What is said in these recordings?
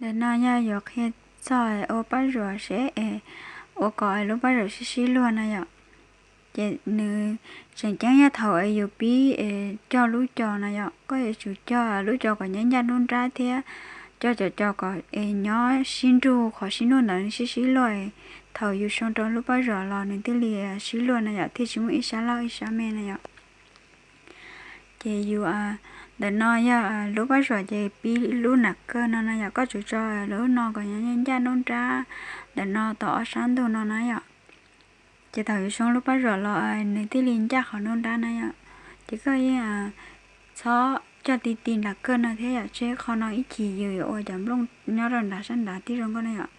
Ntawm no yog yuav qhia txog ua pab zuam seb es ua kom lub pab zuam sib sib luag no yom. Ces nws tseem ceeb yog thaum yus pib cog lub co no yom, koj yuav tsum cog lub co kom ncaj ncaj nruab nrab thiab cog cov co kom es nyob sib nrug qhov sib nrug ntawd sib sib luag. Thaum yus sau rau lub pab zuam los nws thiaj li sib luag no yom, thiaj tsis muaj ib sab loj ib sab me no yom. Ces yus, ntawm no yog lub pab zuam ces pib lub nram kawg no no yom, koj tsum tso lub no kom nyob ncaj nruab nrab ntawm no tau ob sab ntug no na yom. Ces thaum yus sau lub pab zuam los nws thiaj li ncaj qhov nruab nrab na yom. Ces koj yeej txhob cog ti ti nram kawg no thiab yom, tseg qhov no ib chim yus yuav ua cov nplooj nyob rau nrad sab nrad thiab zoo nkauj na yom.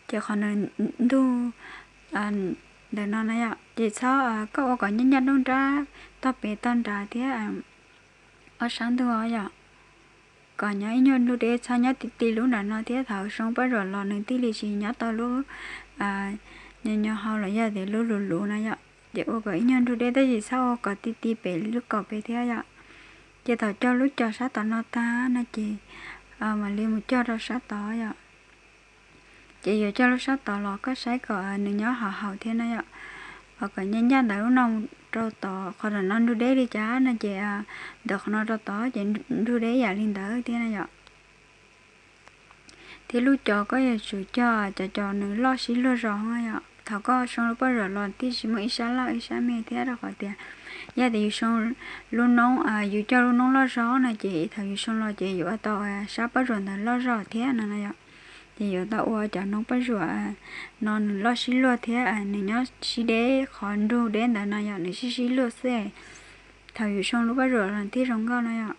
Ces qhov ntawm ntug ntawm no na yom, ces txhob, koj ua kom ncaj ncaj nruab nrab tog pem tog nrad thiab ob sab ntug yom, kom nyob ib nyuag ntug deb, txhob nyob ti ti lub nram no thiab thaum sau pab zuam los nws thiaj li tsis nyob tau lub nyo nyo hau los yog tias lub luv luv na yom. Ces ua kom ib nyuag ntug deb tab sis txhob ua kom ti ti pem lub kaum pem thiab yom. Ces thaum cog lub co sab tom no tag no ces mam li mus cog rau sab tod yom. Ces yuav cog lub sab tod los koj saib kom nws nyob haum haum thiab na yom. Kom ncaj ncaj ntawm lub no rau tod, qhov ntawm no ntug deb li cas no ces ntawm qhov no rau tod ces ntug deb yam li ntawd thiab na yom. Thiab lub co koj yuav tsum cog cov co nws loj sib luag zog yom, thaum koj sau lub pab zuam los thiaj tsis muaj ib sab loj ib sab me thiab, rau qhov tias yog tias yus sau lub noob, yus cog lub noob loj zog no ces thaum yus sau los ces yuav ua tau sab pab zuam ntawd loj zog thiab no na yom. Ces yuav tau ua cov noob pab zuam no nws loj sib luag thiab nws nyob sib deb, qhov ntug deb ntawd no yom, nws sib sib luag xwb. Thaum yus sau lub pab zuam los thiaj zoo nkauj no yom.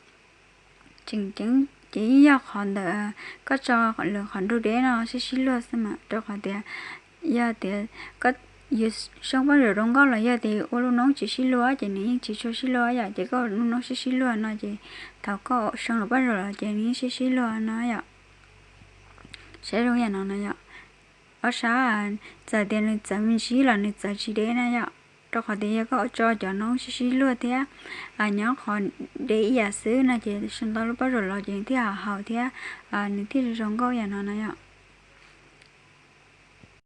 Tseem ceeb ces yeej yog qhov ntawm koj tso lawv qhov ntug deb no sib sib luag xwb mas, rau qhov tias yog tias koj, yus sau pab zuam zoo nkauj los yog tias ua lub noob tsis sib luag ces nws yeej tsis tshua sib luag yom. Ces koj ua lub noob sib sib luag no ces thaum koj sau lub pab zuam los ces nws yeej sib sib luag no yom. Saib zoo yam no no yom. Ob sab txawm tias nws txawv me ntsis los nws txawv tsis deb na yom, rau qhov tias yog koj tso cov noob sib sib luag thiab nyob qhov deb ib yam xwb no ces sau tau lub pab zuam los ces nws thiaj haum haum thiab nws thiaj zoo nkauj yam no no yom.